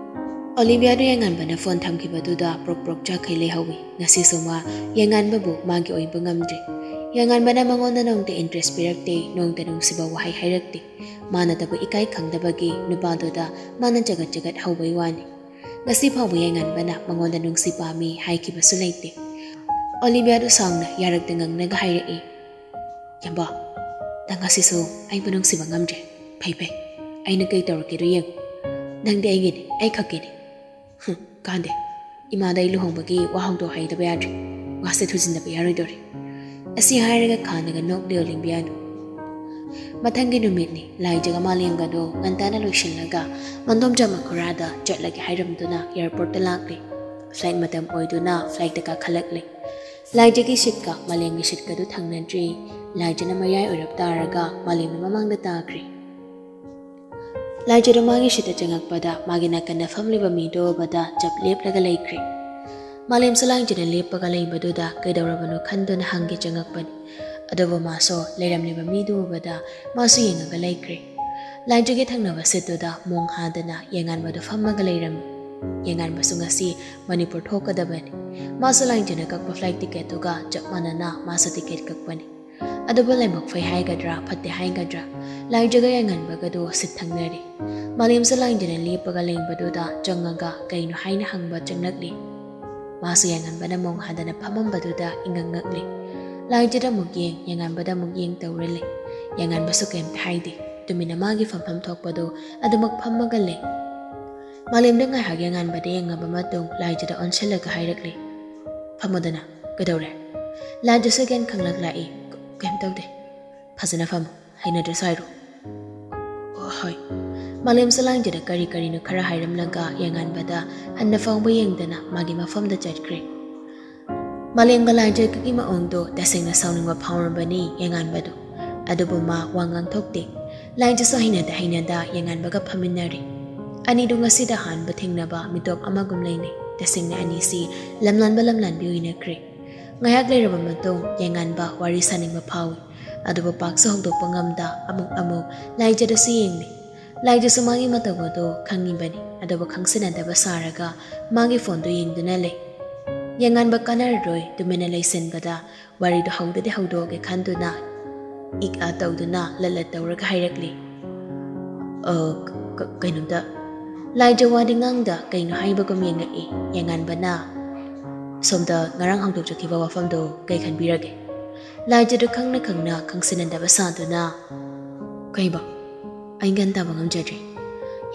ꯑꯣꯂꯤꯝꯄꯤꯌꯥꯗꯨ ꯌꯥꯏꯉꯟꯕꯅ ꯐꯣꯟ ꯊꯝꯈꯤꯕꯗꯨꯗ ꯄ꯭ꯔꯣꯛ ꯄ꯭ꯔꯣꯛ ꯆꯥꯛꯈꯩ ꯂꯩꯍꯧꯏ꯫ ꯉꯁꯤꯁꯨ ꯃꯥ ꯌꯥꯏꯉꯟꯕꯕꯨ ꯃꯥꯒꯤ ꯑꯣꯏꯕ ꯉꯝꯗ꯭ꯔꯤ꯫ ꯌꯥꯏꯉꯟꯕꯅ ꯃꯉꯣꯟꯗ ꯅꯣꯡꯇ interest ꯄꯤꯔꯛꯇꯦ, ꯅꯣꯡꯇ ꯅꯨꯡꯁꯤꯕ ꯋꯥꯍꯩ ꯍꯥꯏꯔꯛꯇꯦ꯫ ꯃꯥꯅꯇꯕꯨ ꯏꯀꯥꯏ ꯈꯪꯗꯕꯒꯤ ꯅꯨꯄꯥꯗꯨꯗ ꯃꯥꯅ ꯆꯒꯠ ꯆꯒꯠ ꯍꯧꯕꯩ ꯋꯥꯅꯤ꯫ ꯉꯁꯤ ꯐꯥꯎꯕ ꯌꯥꯏꯉꯟꯕꯅ ꯃꯉꯣꯟꯗ ꯅꯨꯡꯁꯤ ꯄꯥꯝꯃꯤ ꯍꯥꯏꯈꯤꯕꯁꯨ ꯂꯩꯇꯦ꯫ ꯑꯣꯂꯤꯚꯤꯌꯥꯗꯨ ꯁꯥꯎꯅ ꯌꯥꯔꯛꯇ ꯉꯪꯂꯒ ꯍꯥꯏꯔꯛꯏ, "ꯌꯥꯝꯕ, ꯅꯪ ꯉꯁꯤꯁꯨ ꯑꯩꯕꯨ ꯅꯨꯡꯁꯤꯕ ꯉꯝꯗ꯭ꯔꯦ꯫ ꯐꯩ ꯐꯩ, ꯑꯩꯅ ꯀꯩ ꯇꯧꯔꯛꯀꯦꯗꯣ ꯌꯦꯡꯉꯨ꯫ ꯅꯪꯗꯤ ꯑꯩꯒꯤꯅꯤ, ꯑꯩ ꯈꯛꯀꯤꯅꯤ꯫ ꯍꯨꯝ, ꯀꯥꯟꯗꯦ꯫ ꯏꯃꯥꯗ ꯑꯩ ꯂꯨꯍꯣꯡꯕꯒꯤ ꯋꯥ ꯍꯧꯗꯣꯛ ꯍꯥꯏꯗꯕ ꯌꯥꯗ꯭ꯔꯦ꯫ ꯋꯥꯁꯦ ꯊꯨꯖꯤꯟꯗꯕ ꯌꯥꯔꯣꯏꯗꯧꯔꯦ꯫" ꯑꯁꯤ ꯍꯥꯏꯔꯒ ꯈꯥꯟꯅꯒ ꯅꯣꯛꯂꯤ ꯑꯣꯂꯤꯚꯤꯌꯥꯗꯨ꯫ ꯃꯊꯪꯒꯤ ꯅꯨꯃꯤꯠꯅꯤ꯫ ꯂꯥꯏꯖꯒ ꯃꯥꯂꯦꯝꯒꯗꯣ ꯉꯟꯇꯥꯅ ꯂꯣꯏꯁꯤꯜꯂꯒ ꯃꯟꯗꯣꯝꯆꯥ ꯃꯈꯨꯔꯥꯗ ꯆꯠꯂꯒꯦ ꯍꯥꯏꯔꯝꯗꯨꯅ airportꯇ ꯂꯥꯛꯂꯦ꯫ Flight ꯃꯇꯝ ꯑꯣꯏꯗꯨꯅ flightꯇ ꯀꯥꯈꯠꯂꯛꯂꯦ꯫ ꯂꯥꯏꯖꯒꯤ seatꯀ ꯃꯥꯂꯦꯝꯒꯤ seatꯀꯗꯨ ꯊꯪꯅꯗ꯭ꯔꯤ꯫ ꯂꯥꯏꯖꯅ ꯃꯌꯥꯏ ꯑꯣꯏꯔꯞ ꯇꯥꯔꯒ ꯃꯥꯂꯦꯝꯅ ꯃꯃꯥꯡꯗ ꯇꯥꯈ꯭ꯔꯦ꯫ ꯂꯥꯏꯖꯗꯣ ꯃꯥꯒꯤ seatꯇ ꯆꯪꯉꯛꯄꯗ ꯃꯥꯒꯤ ꯅꯥꯀꯟꯗ ꯐꯝꯂꯤꯕ ꯃꯤꯗꯣ ꯎꯕꯗ ꯆꯞ ꯂꯦꯞꯂꯒ ꯂꯩꯈ꯭ꯔꯦ꯫ ꯃꯥꯂꯦꯝꯁꯨ ꯂꯥꯏꯖꯅ ꯂꯦꯞꯄꯒ ꯂꯩꯕꯗꯨꯗ ꯀꯩꯗꯧꯔꯕꯅꯣ ꯈꯟꯗꯨꯅ ꯍꯪꯒꯦ ꯆꯪꯉꯛꯄꯅꯤ꯫ ꯑꯗꯨꯕꯨ ꯃꯥꯁꯨ ꯂꯩꯔꯝꯂꯤꯕ ꯃꯤꯗꯨ ꯎꯕꯗ ꯃꯥꯁꯨ ꯌꯦꯡꯉꯒ ꯂꯩꯈ꯭ꯔꯦ꯫ ꯂꯥꯏꯖꯒꯤ ꯊꯪꯅꯕ seatꯇꯨꯗ ꯃꯣꯡ ꯍꯥꯗꯅ ꯌꯦꯡꯉꯥꯟꯕꯗꯨ ꯐꯝꯃꯒ ꯂꯩꯔꯝꯃꯤ꯫ ꯌꯦꯡꯉꯥꯟꯕꯁꯨ ꯉꯁꯤ ꯃꯅꯤꯄꯨꯔ ꯊꯣꯛꯀꯗꯕꯅꯤ꯫ ꯃꯥꯁꯨ ꯂꯥꯏꯖꯅ ꯀꯛꯄ flight ticketꯇꯨꯒ ꯆꯞ ꯃꯥꯟꯅꯅ ꯃꯥꯁꯨ ticket ꯀꯛꯄꯅꯤ꯫ ꯑꯗꯨꯕꯨ ꯂꯥꯏꯕꯛ ꯐꯩ ꯍꯥꯏꯒꯗ꯭ꯔꯥ ꯐꯠꯇꯦ ꯍꯥꯏꯒꯗ꯭ꯔꯥ, ꯂꯥꯏꯖꯒ ꯌꯥꯏꯉꯟꯕꯒꯗꯣ seat ꯊꯪꯅꯔꯤ꯫ ꯃꯥꯂꯦꯝꯁꯨ ꯂꯥꯏꯖꯅ ꯂꯦꯞꯄꯒ ꯂꯩꯕꯗꯨꯗ ꯆꯪꯉꯒ ꯀꯩꯅꯣ ꯍꯥꯏꯅ ꯍꯪꯕ ꯆꯪꯂꯛꯂꯤ꯫ ꯃꯥꯁꯨ ꯌꯥꯏꯉꯟꯕꯅ ꯃꯣꯡ ꯍꯥꯗꯅ ꯐꯝꯃꯝꯕꯗꯨꯗ ꯏꯉꯛ ꯉꯛꯂꯤ꯫ ꯂꯥꯏꯖꯗ ꯑꯃꯨꯛ ꯌꯦꯡ, ꯌꯥꯏꯉꯟꯕꯗ ꯑꯃꯨꯛ ꯌꯦꯡ ꯇꯧꯔ ꯂꯩ꯫ ꯌꯥꯏꯉꯟꯕꯁꯨ ꯀꯩꯝꯇ ꯍꯥꯏꯗꯦ꯫ ꯇꯨꯃꯤꯟꯅ ꯃꯥꯒꯤ ꯐꯝꯐꯝ ꯊꯣꯛꯄꯗꯣ ꯑꯗꯨꯃꯛ ꯐꯝꯃꯒ ꯂꯩ꯫ ꯃꯥꯂꯦꯝꯗ ꯉꯥꯏꯍꯥꯛ ꯌꯥꯏꯉꯟꯕꯗ ꯌꯦꯡꯉꯕ ꯃꯇꯨꯡ ꯂꯥꯏꯖꯗ ꯑꯣꯟꯁꯤꯜꯂꯒ ꯍꯥꯏꯔꯛꯂꯤ, "ꯐꯝꯃꯣꯗꯅ꯫ ꯀꯩꯗꯧꯔꯦ?" ꯂꯥꯏꯖꯁꯨ ꯒ꯭ꯌꯥꯟ ꯈꯪꯂꯛ ꯂꯥꯛꯏ꯫ "ꯀ-, ꯀꯩꯝ ꯇꯧꯗꯦ꯫ ꯐꯖꯅ ꯐꯝꯃꯨ꯫ ꯍꯩꯅꯗ꯭ꯔꯁꯨ ꯍꯥꯏꯔꯣ꯫" "ꯑꯣ, ꯍꯣꯏ꯫" ꯃꯥꯂꯦꯝꯁꯨ ꯂꯥꯏꯖꯗ ꯀꯔꯤ ꯀꯔꯤꯅꯣ ꯈꯔ ꯍꯥꯏꯔꯝꯂꯒ ꯌꯥꯏꯉꯟꯕꯗ ꯍꯟꯅ ꯐꯥꯎꯕ ꯌꯦꯡꯗꯅ ꯃꯥꯒꯤ ꯃꯐꯝꯗ ꯆꯠꯈ꯭ꯔꯦ꯫ ꯃꯥꯂꯦꯝꯒ ꯂꯥꯏꯖꯒꯒꯤ ꯃꯑꯣꯡꯗꯣ ꯇꯁꯦꯡꯅ ꯁꯥꯎꯅꯤꯡꯕ ꯐꯥꯎꯔꯕꯅꯤ ꯌꯥꯏꯉꯟꯕꯗꯨ꯫ ꯑꯗꯨꯕꯨ ꯃꯥ ꯋꯥ ꯉꯥꯡꯊꯣꯛꯇꯦ꯫ ꯂꯥꯏꯖꯁꯨ ꯍꯩꯅꯗ ꯍꯩꯅꯗ ꯌꯥꯏꯉꯟꯕꯒ ꯐꯝꯃꯤꯟꯅꯔꯤ꯫ ꯑꯅꯤꯗꯨ ꯉꯁꯤꯗ ꯑꯍꯥꯟꯕ ꯊꯦꯡꯅꯕ ꯃꯤꯇꯣꯞ ꯑꯃꯒꯨꯝ ꯂꯩꯅꯩ꯫ ꯇꯁꯦꯡꯅ ꯑꯅꯤꯁꯤ ꯂꯝꯂꯥꯟꯕ ꯂꯝꯂꯥꯟꯕꯤ ꯑꯣꯏꯅꯈ꯭ꯔꯦ꯫ ꯉꯥꯏꯍꯥꯛ ꯂꯩꯔꯕ ꯃꯇꯨꯡ ꯌꯥꯏꯉꯟꯕ ꯋꯥꯔꯤ ꯁꯥꯅꯤꯡꯕ ꯐꯥꯎꯏ꯫ ꯑꯗꯨꯕꯨ ꯄꯥꯛꯁꯨ ꯍꯧꯗꯣꯛꯄ ꯉꯝꯗ ꯑꯃꯨꯛ ꯑꯃꯨꯛ ꯂꯥꯏꯖꯗꯁꯨ ꯌꯦꯡꯂꯤ꯫ ꯂꯥꯏꯖꯁꯨ ꯃꯥꯒꯤ ꯃꯇꯧ ꯑꯗꯨ ꯈꯪꯉꯤꯕꯅꯤ꯫ ꯑꯗꯨꯕꯨ ꯈꯪꯁꯤꯟꯅꯗꯕ ꯁꯥꯔꯒ ꯃꯥꯒꯤ phoneꯗꯨ ꯌꯦꯡꯗꯨꯅ ꯂꯩ꯫ ꯌꯦꯡꯉꯥꯟꯕ ꯀꯥꯟꯅꯔꯔꯣꯏ ꯇꯨꯃꯤꯟꯅ ꯂꯩꯁꯤꯟꯕꯗ ꯋꯥꯔꯤꯗꯨ ꯍꯧꯗꯗꯤ ꯍꯧꯗꯣꯛꯑꯒꯦ ꯈꯟꯗꯨꯅ ꯏꯛ ꯑ ꯇꯧꯗꯨꯅ ꯂꯠꯂꯠ ꯇꯧꯔꯒ ꯍꯥꯏꯔꯛꯂꯤ꯫ "ꯑ, ꯀ-, ꯀ-, ꯀꯩꯅꯣꯝꯇ"꯫ ꯂꯥꯏꯖ ꯋꯥꯗꯤ ꯉꯥꯡꯗ ꯀꯩꯅꯣ ꯍꯥꯏꯕꯒꯨꯝ ꯌꯦꯡꯉꯛꯏ꯫ ꯌꯦꯡꯉꯥꯟꯕꯅ, "ꯁꯣꯝꯗ ꯉꯔꯥꯡ ꯍꯧꯗꯣꯛꯆꯈꯤꯕ ꯋꯥꯐꯝꯗꯣ ꯀꯩ ꯈꯟꯕꯤꯔꯒꯦ?" ꯂꯥꯏꯖꯗꯨ ꯈꯪꯅ ꯈꯪꯅ ꯈꯪꯁꯤꯟꯅꯗꯕ ꯁꯥꯗꯨꯅ, "ꯀꯩꯕ? ꯑꯩ ꯒ꯭ꯌꯥꯟ ꯇꯥꯕ ꯉꯝꯖꯗ꯭ꯔꯦ"꯫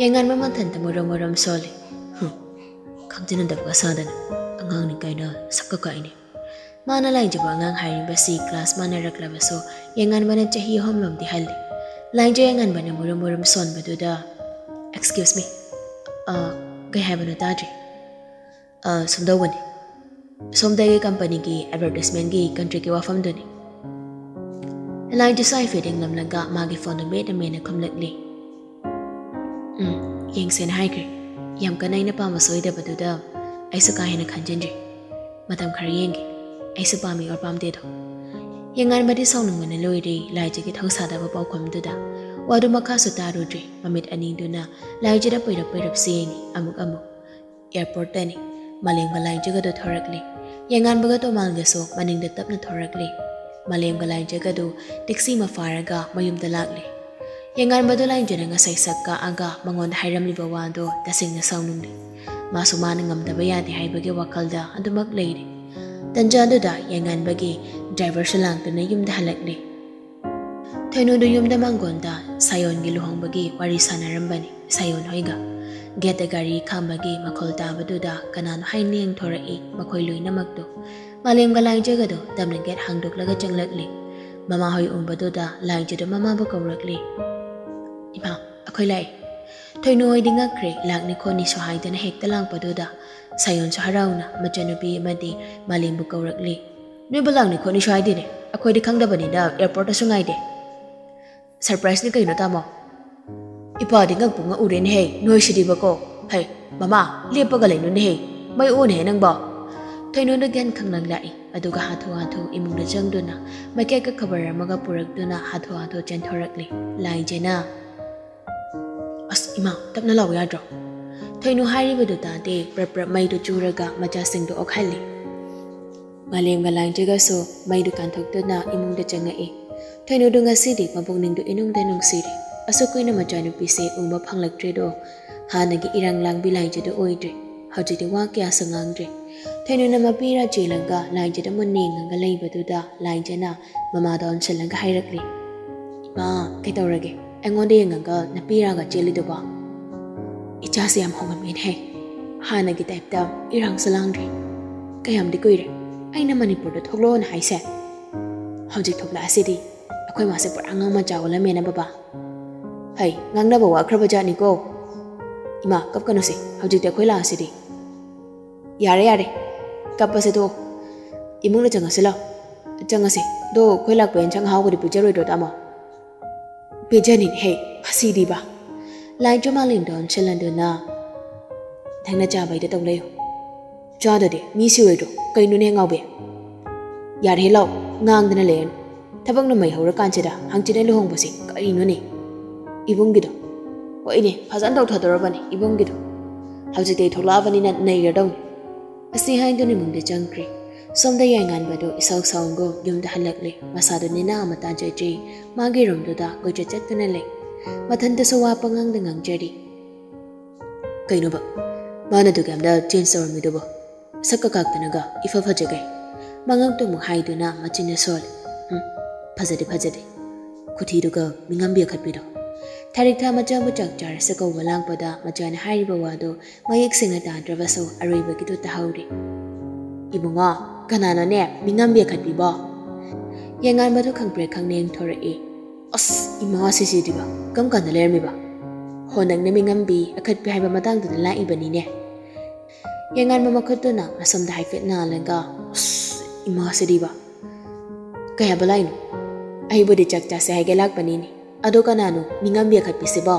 ꯌꯦꯡꯉꯥꯟꯕ ꯃꯊꯟꯇ ꯃꯨꯔꯝ ꯃꯨꯔꯝ ꯁꯣꯜꯂꯤ꯫ "ꯍꯨꯝ, ꯈꯪꯖꯤꯟꯅꯗꯕꯒ ꯁꯥꯗꯅ, ꯑꯉꯥꯡꯅꯤ ꯀꯥꯏꯅ ꯁꯛꯀ ꯀꯥꯏꯅꯤ"꯫ ꯃꯥꯅ ꯂꯥꯏꯖꯕꯨ ꯑꯉꯥꯡ ꯍꯥꯏꯔꯤꯕꯁꯤ ꯀ꯭ꯂꯥꯁ ꯃꯥꯟꯅꯔꯛꯂꯕꯁꯨ ꯌꯦꯡꯉꯥꯟꯕꯅ ꯆꯍꯤ ꯑꯍꯨꯝꯂꯣꯝꯗꯤ ꯍꯜꯂꯤ꯫ ꯂꯥꯏꯖ ꯌꯦꯡꯉꯥꯟꯕꯅ ꯃꯨꯔꯨꯝ ꯃꯨꯔꯨꯝ ꯁꯣꯟꯕꯗꯨꯗ, "Excuse me, ꯑ, ꯀꯩ ꯍꯥꯏꯕꯅꯣ ꯇꯥꯗ꯭ꯔꯦ"꯫ "ꯑ, ꯁꯨꯝꯗꯧꯕꯅꯤ, ꯁꯣꯝꯗꯒꯤ ꯀꯝꯄꯅꯤꯒꯤ ꯑꯦꯗꯚꯔꯇꯤꯁꯃꯦꯟꯒꯤ ꯀꯟꯇ꯭ꯔꯦꯛꯀꯤ ꯋꯥꯐꯝꯗꯨꯅꯤ"꯫ ꯂꯥꯏꯖꯁꯨ ꯍꯥꯏꯐꯦꯠ ꯌꯦꯡꯂꯝꯂꯒ ꯃꯥꯒꯤ ꯐꯣꯟꯗꯨ ꯃꯦꯠꯅ ꯃꯦꯠꯅ ꯈꯨꯝꯂꯛꯂꯤ꯫ "ꯎꯝ, ꯌꯦꯡꯁꯦꯅ ꯍꯥꯏꯈ꯭ꯔꯦ꯫ ꯌꯥꯝ ꯀꯟꯅ ꯑꯩꯅ ꯄꯥꯝꯕꯁꯨ ꯑꯣꯏꯗꯕꯗꯨꯗ ꯑꯩꯁꯨ ꯀꯥ ꯍꯦꯟꯅ ꯈꯟꯖꯤꯟꯗ꯭ꯔꯤ꯫ ꯃꯇꯝ ꯈꯔ ꯌꯦꯡꯒꯦ꯫ ꯑꯩꯁꯨ ꯄꯥꯝꯃꯤ ꯑꯣꯔ ꯄꯥꯝꯗꯦꯗꯣ"꯫ ꯌꯦꯡꯉꯥꯟꯕꯗꯤ ꯁꯥꯎꯅꯤꯡꯕꯅ ꯂꯣꯏꯔꯦ ꯂꯥꯏꯖꯒꯤ ꯊꯧꯁꯥꯗꯕ ꯄꯥꯎꯈꯨꯝꯗꯨꯗ꯫ ꯋꯥꯗꯨ ꯃꯈꯥꯁꯨ ꯇꯥꯔꯨꯗ꯭ꯔꯦ꯫ ꯃꯃꯤꯠ ꯑꯅꯤꯗꯨꯅ ꯂꯥꯏꯖꯗ ꯄꯩꯔꯞ ꯄꯩꯔꯞ ꯌꯦꯡꯉꯤ꯫ ꯑꯃꯨꯛ ꯑꯃꯨꯛ꯫ ꯑꯦꯌꯥꯔꯄꯣꯔꯠꯇꯅꯤ꯫ ꯃꯥꯂꯦꯝꯒ ꯂꯥꯏꯖꯒꯗꯨ ꯊꯣꯔꯛꯂꯤ꯫ ꯌꯦꯡꯉꯥꯟꯕꯒ ꯇꯣꯃꯥꯜꯒꯁꯨ ꯃꯅꯤꯡꯗ ꯇꯞꯅ ꯊꯣꯔꯛꯂꯤ꯫ ꯃꯥꯂꯦꯝꯒ ꯂꯥꯏꯖꯒꯗꯨ ꯇꯦꯛꯁꯤ ꯑꯃ ꯐꯥꯔꯒ ꯃꯌꯨꯝꯗ ꯂꯥꯛꯂꯤ꯫ ꯌꯦꯡꯉꯥꯟꯕꯗꯨ ꯂꯥꯏꯖꯅ ꯉꯁꯥꯏ ꯁꯛ ꯀꯛꯑꯒ ꯃꯉꯣꯟꯗ ꯍꯥꯏꯔꯝꯂꯤꯕ ꯋꯥꯗꯨ ꯇꯁꯦꯡꯅ ꯁꯥꯎꯅꯤꯡꯂꯤ꯫ ꯃꯥꯁꯨ ꯃꯥꯅ ꯉꯝꯗꯕ ꯌꯥꯗꯦ ꯍꯥꯏꯕꯒꯤ ꯋꯥꯈꯜꯗ ꯑꯗꯨꯃꯛ ꯂꯩꯔꯤ꯫ ꯇꯟꯖꯥꯗꯨꯗ ꯌꯦꯡꯉꯥꯟꯕꯒꯤ ꯗ꯭ꯔꯥꯏꯚꯔꯁꯨ ꯂꯥꯛꯇꯨꯅ ꯌꯨꯝꯗ ꯍꯜꯂꯛꯂꯤ꯫ ꯊꯣꯏꯅꯨꯗꯨ ꯌꯨꯝꯗ ꯃꯥꯡꯒꯣꯟꯗ ꯁꯥꯌꯣꯟꯒꯤ ꯂꯨꯍꯣꯡꯕꯒꯤ ꯋꯥꯔꯤ ꯁꯥꯟꯅꯔꯝꯕꯅꯤ꯫ ꯁꯥꯌꯣꯟ ꯍꯣꯏꯒ꯫ ꯒꯦꯠꯇ ꯒꯥꯔꯤ ꯈꯥꯝꯕꯒꯤ ꯃꯈꯣꯜ ꯇꯥꯕꯗꯨꯗ ꯀꯅꯥꯅꯣ ꯍꯥꯏꯅ ꯌꯦꯡꯊꯣꯔꯛꯏ ꯃꯈꯣꯏ ꯂꯣꯏꯅꯃꯛꯇꯨ꯫ ꯃꯥꯂꯦꯝꯒ ꯂꯥꯏꯖꯒꯗꯨ ꯇꯞꯅ ꯒꯦꯠ ꯍꯥꯡꯗꯣꯛꯂꯒ ꯆꯪꯂꯛꯂꯤ꯫ ꯃꯃꯥꯍꯣꯏ ꯎꯕꯗꯨꯗ ꯂꯥꯏꯖꯗꯨ ꯃꯃꯥꯕꯨ ꯀꯧꯔꯛꯂꯤ꯫ "ꯏꯃꯥ, ꯑꯩꯈꯣꯏ ꯂꯥꯛꯑꯦ"꯫ ꯊꯣꯏꯅꯨ ꯍꯣꯏꯗꯤ ꯉꯛꯈ꯭ꯔꯦ, ꯂꯥꯛꯅꯤ ꯈꯣꯠꯅꯤꯁꯨ ꯍꯥꯏꯗꯅ ꯍꯦꯛꯇ ꯂꯥꯛꯄꯗꯨꯗ꯫ ꯁꯥꯌꯣꯟꯁꯨ ꯍꯔꯥꯎꯅ ꯃꯆꯟꯅꯨꯄꯤ ꯑꯃꯗꯤ ꯃꯥꯂꯦꯝꯕꯨ ꯀꯧꯔꯛꯂꯤ꯫ "ꯅꯣꯏꯕꯨ ꯂꯥꯛꯅꯤ ꯈꯣꯠꯅꯤꯁꯨ ꯍꯥꯏꯗꯦꯅꯦ, ꯑꯩꯈꯣꯏꯗꯤ ꯈꯪꯗꯕꯅꯤꯅ ꯑꯦꯌꯥꯔꯄꯣꯔꯠꯇꯁꯨ ꯉꯥꯏꯗꯦ"꯫ "ꯁꯔꯄ꯭ꯔꯥꯏꯖꯅꯤ ꯀꯩꯅꯣ ꯇꯥꯃꯣ"꯫ "ꯏꯄꯥꯗꯤ ꯉꯛꯄꯨ ꯉꯛꯎꯔꯦꯅꯦꯍꯦ, ꯅꯣꯏꯁꯤꯗꯤꯕꯀꯣ꯫ ꯍꯩ, ꯃꯃꯥ, ꯂꯦꯞꯄꯒ ꯂꯩꯅꯨꯅꯦꯍꯦ, ꯃꯩ ꯑꯣꯟꯅꯦꯍꯦ ꯅꯪꯕꯣ"꯫ ꯊꯣꯏꯅꯨꯅ ꯒ꯭ꯌꯥꯟ ꯈꯪꯂꯛ ꯂꯥꯛꯏ꯫ ꯑꯗꯨꯒ ꯍꯥꯊꯨ ꯍꯥꯊꯨ ꯏꯃꯨꯡꯗ ꯆꯪꯗꯨꯅ ꯃꯩꯀꯦꯠꯀ ꯈꯕꯔ ꯑꯃꯒ ꯄꯨꯔꯛꯇꯨꯅ ꯍꯥꯊꯨ ꯍꯥꯊꯨ ꯆꯦꯟꯊꯣꯔꯛꯂꯤ꯫ ꯂꯥꯏꯖꯅ, "ꯑꯁ ꯏꯃꯥ, ꯇꯞꯅ ꯂꯥꯛꯎ ꯌꯥꯗ꯭ꯔꯣ?" ꯊꯣꯏꯅꯨ ꯍꯥꯏꯔꯤꯕꯗꯨ ꯇꯥꯗꯦ꯫ ꯄ꯭ꯔꯞ ꯄ꯭ꯔꯞ ꯃꯩꯗꯨ ꯆꯨꯔꯒ ꯃꯆꯥꯁꯤꯡꯗꯨ ꯑꯣꯛꯍꯜꯂꯤ꯫ ꯃꯥꯂꯦꯝꯒ ꯂꯥꯏꯟꯖꯒꯁꯨ ꯃꯩꯗꯨ ꯀꯥꯟꯊꯣꯛꯇꯨꯅ ꯏꯃꯨꯡꯗ ꯆꯪꯉꯛꯏ꯫ ꯊꯣꯏꯅꯨꯗꯨ ꯉꯁꯤꯗꯤ ꯃꯄꯨꯛꯅꯤꯡꯗꯨ ꯏꯅꯨꯡꯗ ꯅꯨꯡꯁꯤꯔꯦ꯫ ꯑꯁꯨꯛ ꯀꯨꯏꯅ ꯃꯆꯥꯅꯨꯄꯤꯁꯦ ꯎꯕ ꯐꯪꯂꯛꯇ꯭ꯔꯦꯗꯣ꯫ ꯍꯥꯟꯅꯒꯤ ꯏꯔꯥꯡ ꯂꯥꯡꯕꯤ ꯂꯥꯏꯖꯗꯨ ꯑꯣꯏꯗ꯭ꯔꯦ꯫ ꯍꯧꯖꯤꯛꯇꯤ ꯋꯥ ꯀꯌꯥꯁꯨ ꯉꯥꯡꯗ꯭ꯔꯦ꯫ ꯊꯣꯏꯅꯨꯅ ꯃꯄꯤꯔꯥ ꯆꯦꯜꯂꯒ ꯂꯥꯏꯖꯗ ꯃꯨꯟꯅ ꯌꯦꯡꯉꯒ ꯂꯩꯕꯗꯨꯗ ꯂꯥꯏꯖꯅ ꯃꯃꯥꯗ ꯑꯣꯟꯁꯤꯜꯂꯒ ꯍꯥꯏꯔꯛꯂꯤ, "ꯏꯃꯥ, ꯀꯩꯗꯧꯔꯒꯦ? ꯑꯩꯉꯣꯟꯗ ꯌꯦꯡꯉꯒ ꯅꯄꯤꯔꯥꯒ ꯆꯦꯜꯂꯤꯗꯨꯕꯣ? ꯏꯆꯥꯁꯦ ꯌꯥꯝ ꯍꯣꯡꯉꯝꯃꯦꯅꯦ꯫ ꯍꯥꯟꯅꯒꯤ ꯇꯥꯏꯞꯇ ꯏꯔꯥꯡꯁꯨ ꯂꯥꯡꯗ꯭ꯔꯦ꯫ ꯀꯌꯥꯝꯗꯤ ꯀꯨꯏꯔꯦ ꯑꯩꯅ ꯃꯅꯤꯄꯨꯔꯗ ꯊꯣꯛꯂꯛꯑꯣꯅ ꯍꯥꯏꯁꯦ? ꯍꯧꯖꯤꯛ ꯊꯣꯛꯂꯛꯑꯁꯤꯗꯤ꯫ ꯑꯩꯈꯣꯏ ꯃꯥꯁꯦ ꯄꯨꯔꯥ ꯑꯉꯥꯡ ꯃꯆꯥ ꯑꯣꯜꯂꯝꯃꯦꯅ ꯕꯕꯥ꯫ ꯍꯩ, ꯉꯥꯡꯅꯕ ꯋꯥꯈ꯭ꯔꯕ ꯖꯥꯠꯅꯤꯀꯣ꯫ ꯏꯃꯥ, ꯀꯞꯀꯅꯨꯁꯦ, ꯍꯧꯖꯤꯛꯇꯤ ꯑꯩꯈꯣꯏ ꯂꯥꯛꯑꯁꯤꯗꯤ꯫" "ꯌꯥꯔꯦ, ꯌꯥꯔꯦ, ꯀꯞꯄꯁꯦ ꯇꯣꯛꯑꯣ꯫ ꯏꯃꯨꯡꯗ ꯆꯪꯉꯁꯤ ꯂꯥꯎ꯫ ꯆꯪꯉꯁꯤ꯫ ꯑꯗꯣ ꯑꯩꯈꯣꯏ ꯂꯥꯛꯄ ꯌꯦꯟꯁꯥꯡ ꯑꯍꯥꯎꯕꯗꯤ ꯄꯤꯖꯔꯣꯏꯗ꯭ꯔꯣ, ꯇꯥꯃꯣ?" "ꯄꯤꯖꯅꯤꯅꯦ ꯍꯦ, ꯃꯁꯤꯗꯤꯕ꯫" ꯂꯥꯏꯖ ꯃꯥꯂꯦꯝꯗ ꯑꯣꯟꯁꯤꯜꯍꯟꯗꯨꯅ ꯅꯪꯅ ꯆꯥꯕꯩꯗ ꯇꯧ ꯂꯩꯌꯨ꯫ ꯆꯥꯗꯗꯤ ꯃꯤ ꯁꯤꯔꯣꯏꯗ꯭ꯔꯣ? ꯀꯩꯅꯣꯅꯦ ꯉꯥꯎꯕꯤ? ꯌꯥꯔꯦ ꯂꯥꯎ, ꯉꯥꯡꯗꯅ ꯂꯩꯔꯅꯨ꯫ ꯊꯕꯛꯅ ꯃꯩ ꯍꯧꯔꯀꯥꯟꯁꯤꯗ ꯍꯪꯆꯤꯠꯅ ꯂꯨꯍꯣꯡꯕꯁꯦ ꯀꯔꯤꯅꯣꯅꯦ? ꯏꯕꯨꯡꯒꯤꯗꯣ꯫ ꯍꯣꯏꯅꯦ, ꯐꯖꯅ ꯇꯧꯊꯗꯧꯔꯕꯅꯤ ꯏꯕꯨꯡꯒꯤꯗꯣ꯫ ꯍꯧꯖꯤꯛꯇꯤ ꯑꯩ ꯊꯣꯛꯂꯛꯑꯕꯅꯤꯅ ꯅꯩꯔꯗꯧꯅꯤ꯫ ꯑꯁꯤ ꯍꯥꯏꯗꯨꯅ ꯏꯃꯨꯡꯗ ꯆꯪꯈ꯭ꯔꯦ꯫ ꯁꯣꯝꯗ ꯌꯥꯏꯉꯥꯟꯕꯗꯣ ꯏꯁꯥꯎ ꯁꯥꯎꯒꯨꯝ ꯌꯨꯝꯗ ꯍꯜꯂꯛꯂꯦ꯫ ꯃꯁꯥꯗꯣ ꯅꯦꯅꯥ ꯑꯃ ꯇꯥꯖꯗ꯭ꯔꯤ꯫ ꯃꯥꯒꯤ ꯔꯨꯝꯗꯨꯗ ꯀꯣꯏꯆꯠ ꯆꯠꯇꯨꯅ ꯂꯩ꯫ ꯃꯊꯟꯇꯁꯨ ꯋꯥ ꯄꯉꯥꯡꯗ ꯉꯥꯡꯖꯔꯤ꯫ ꯀꯩꯅꯣꯕ? ꯃꯥꯅ ꯑꯗꯨꯛ ꯌꯥꯝꯅ ꯆꯦꯟꯖ ꯇꯧꯔꯝꯃꯤꯗꯨꯕꯣ? ꯁꯛꯀ ꯀꯥꯛꯇꯅꯒ ꯏꯐ ꯐꯖꯒꯩ꯫ ꯃꯉꯛꯇꯨ ꯑꯃꯨꯛ ꯍꯥꯏꯗꯨꯅ ꯃꯆꯤꯟꯅ ꯁꯣꯜꯂꯤ꯫ ꯎꯝ, ꯐꯖꯗꯤ ꯐꯖꯗꯦ꯫ ꯈꯨꯊꯤꯗꯨꯒ ꯃꯤꯉꯝꯕꯤ ꯑꯈꯠꯄꯤꯗꯣ꯫ ꯊꯥꯔꯤꯛꯊꯥ ꯃꯆꯥꯕꯨ ꯆꯥꯛ ꯆꯥꯔꯁꯤ ꯀꯧꯕ ꯂꯥꯛꯄꯗ ꯃꯆꯥꯅ ꯍꯥꯏꯔꯤꯕ ꯋꯥꯗꯨ ꯃꯌꯦꯛ ꯁꯦꯡꯅ ꯇꯥꯗ꯭ꯔꯕꯁꯨ ꯑꯔꯣꯏꯕꯒꯤꯗꯨ ꯇꯥꯍꯧꯔꯤ꯫ "ꯏꯕꯨꯡꯉꯣ, ꯀꯅꯥꯅꯣꯅꯦ ꯃꯤꯉꯝꯕꯤ ꯑꯈꯠꯄꯤꯕꯣ?" ꯌꯥꯏꯉꯥꯟꯕꯗꯨ ꯈꯪꯄ꯭ꯔꯦꯛ ꯈꯪꯅ ꯌꯦꯡꯊꯣꯔꯛꯏ꯫ "ꯑꯁ, ꯏꯃꯥ ꯁꯤꯁꯤꯗꯤꯕ, ꯀꯔꯝ ꯀꯥꯟꯗ ꯂꯩꯔꯝꯃꯤꯕ? ꯍꯣ, ꯅꯪꯅ ꯃꯤꯉꯝꯕꯤ ꯑꯈꯠꯄꯤ ꯍꯥꯏꯕ ꯃꯇꯥꯡꯗꯨꯗ ꯂꯥꯛꯏꯕꯅꯤꯅꯦ꯫" ꯌꯥꯏꯉꯥꯟꯕ ꯃꯈꯨꯠꯇꯨꯅ ꯃꯁꯝꯗ ꯍꯥꯏꯐꯦꯠ ꯅꯥꯜꯂꯒ, "ꯑꯁ, ꯏꯃꯥ ꯁꯤꯗꯤꯕ꯫ ꯀꯩ ꯍꯥꯏꯕ ꯂꯥꯛꯏꯅꯣ? ꯑꯩꯕꯨꯗꯤ ꯆꯥꯛ ꯆꯥꯁꯦ ꯍꯥꯏꯒꯦ ꯂꯥꯛꯄꯅꯤꯅꯦ꯫ ꯑꯗꯣ ꯀꯅꯥꯅꯣ ꯃꯤꯉꯝꯕꯤ ꯑꯈꯠꯄꯤꯁꯤꯕꯣ?"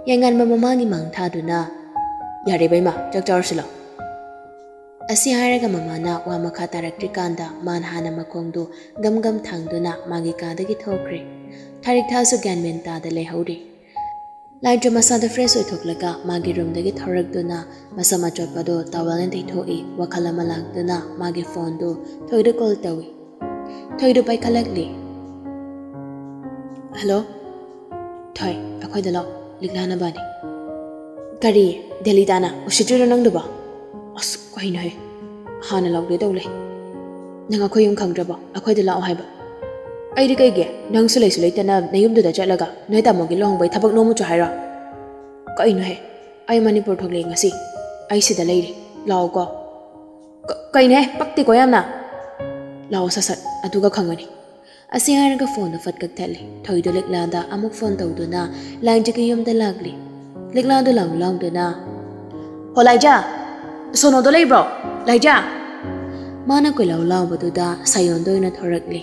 ꯌꯥꯏꯉꯥꯟꯕ ꯃꯃꯥꯒꯤ ꯃꯥꯡ ꯊꯥꯗꯨꯅ, "ꯌꯥꯔꯦ ꯏꯕꯦꯝꯃ, ꯆꯥꯛ ꯆꯥꯔꯨꯁꯤ ꯂꯥꯎ꯫" ꯑꯁꯤ ꯍꯥꯏꯔꯒ ꯃꯃꯥꯅ ꯋꯥ ꯃꯈꯥ ꯇꯥꯔꯛꯇ꯭ꯔꯤꯀꯥꯟꯗ ꯃꯥꯅ ꯍꯥꯟꯅ ꯃꯈꯣꯡꯗꯨ ꯒꯝ ꯒꯝ ꯊꯥꯡꯗꯨꯅ ꯃꯥꯒꯤ ꯀꯥꯗꯒꯤ ꯊꯣꯛꯈ꯭ꯔꯦ꯫ ꯊꯥꯔꯤꯛꯊꯥꯁꯨ ꯒ꯭ꯌꯥꯟ ꯃꯦꯟ ꯇꯥꯗ ꯂꯩꯍꯧꯔꯦ꯫ ꯂꯥꯏꯖ ꯃꯁꯥꯗ ꯐ꯭ꯔꯦꯁ ꯑꯣꯏꯊꯣꯛꯂꯒ ꯃꯥꯒꯤ ꯔꯨꯝꯗꯒꯤ ꯊꯣꯔꯛꯇꯨꯅ ꯃꯁꯝ ꯑꯆꯣꯠꯄꯗꯨ ꯇꯥꯋꯦꯜꯅ ꯇꯩꯊꯣꯛꯏ꯫ ꯋꯥꯈꯜ ꯑꯃ ꯂꯥꯛꯇꯨꯅ ꯃꯥꯒꯤ ꯐꯣꯟꯗꯨ ꯊꯣꯏꯗ ꯀꯣꯜ ꯇꯧꯏ꯫ ꯊꯣꯏꯗꯨ ꯄꯥꯏꯈꯠꯂꯛꯂꯤ꯫ "ꯍꯜꯂꯣ, ꯊꯣꯏ, ꯑꯩꯈꯣꯏꯗ ꯂꯥꯛꯑꯣ, ꯂꯤꯛꯂꯥ ꯅꯕꯥꯅꯤ꯫" "ꯀꯔꯤ? ꯗꯦꯂꯤ ꯇꯥꯅ ꯎꯁꯤꯠꯇ꯭ꯔꯤꯔꯣ ꯅꯪꯗꯨꯕꯣ? ꯑꯁ, ꯀꯩꯅꯣꯍꯦ? ꯍꯥꯟꯅ ꯂꯥꯎꯒꯦ ꯇꯧ ꯂꯩ꯫ ꯅꯪ ꯑꯩꯈꯣꯏ ꯌꯨꯝ ꯈꯪꯗ꯭ꯔꯕꯣ? ꯑꯩꯈꯣꯏꯗ ꯂꯥꯛꯑꯣ ꯍꯥꯏꯕ?" "ꯑꯩꯗꯤ ꯀꯩꯒꯤ? ꯅꯪꯁꯨ ꯂꯩꯁꯨ ꯂꯩꯇꯅ ꯅꯌꯨꯝꯗꯨꯗ ꯆꯠꯂꯒ ꯅꯣꯏ ꯇꯥꯃꯣꯒꯤ ꯂꯨꯍꯣꯡꯕꯩ ꯊꯕꯛ ꯅꯣꯝꯃꯨꯆꯣ ꯍꯥꯏꯔꯣ? ꯀꯩꯅꯣꯍꯦ? ꯑꯩ ꯃꯅꯤꯄꯨꯔ ꯊꯣꯛꯂꯛꯑꯦ ꯉꯁꯤ꯫ ꯑꯩ ꯁꯤꯗ ꯂꯩꯔꯤ꯫ ꯂꯥꯛꯑꯣꯀꯣ꯫" "ꯀ-, ꯀꯩꯅꯣꯍꯦ? ꯄꯛꯇꯦꯀꯣ ꯌꯥꯝꯅ꯫ ꯂꯥꯛꯑꯣ ꯁꯠ ꯁꯠ, ꯑꯗꯨꯒ ꯈꯪꯉꯅꯤ꯫" ꯑꯁꯤ ꯍꯥꯏꯔꯒ ꯐꯣꯟꯗꯣ ꯐꯠ ꯀꯛꯊꯠꯂꯦ꯫ ꯊꯣꯏꯗꯣ ꯂꯤꯛꯂꯥꯗ ꯑꯃꯨꯛ ꯐꯣꯟ ꯇꯧꯗꯨꯅ ꯂꯥꯏꯖꯒꯤ ꯌꯨꯝꯗ ꯂꯥꯛꯂꯦ꯫ ꯂꯤꯛꯂꯥꯗꯣ ꯂꯥꯎ ꯂꯥꯎꯗꯨꯅ, "ꯍꯣ ꯂꯥꯏꯖ, ꯁꯣꯅꯣꯗꯣ ꯂꯩꯕ꯭ꯔꯣ? ꯂꯥꯏꯖ!" ꯃꯥꯅ ꯀꯣꯏꯂꯥꯎ ꯂꯥꯎꯕꯗꯨꯗ ꯁꯥꯌꯣꯟꯗꯣ ꯑꯣꯏꯅ ꯊꯣꯔꯛꯂꯦ꯫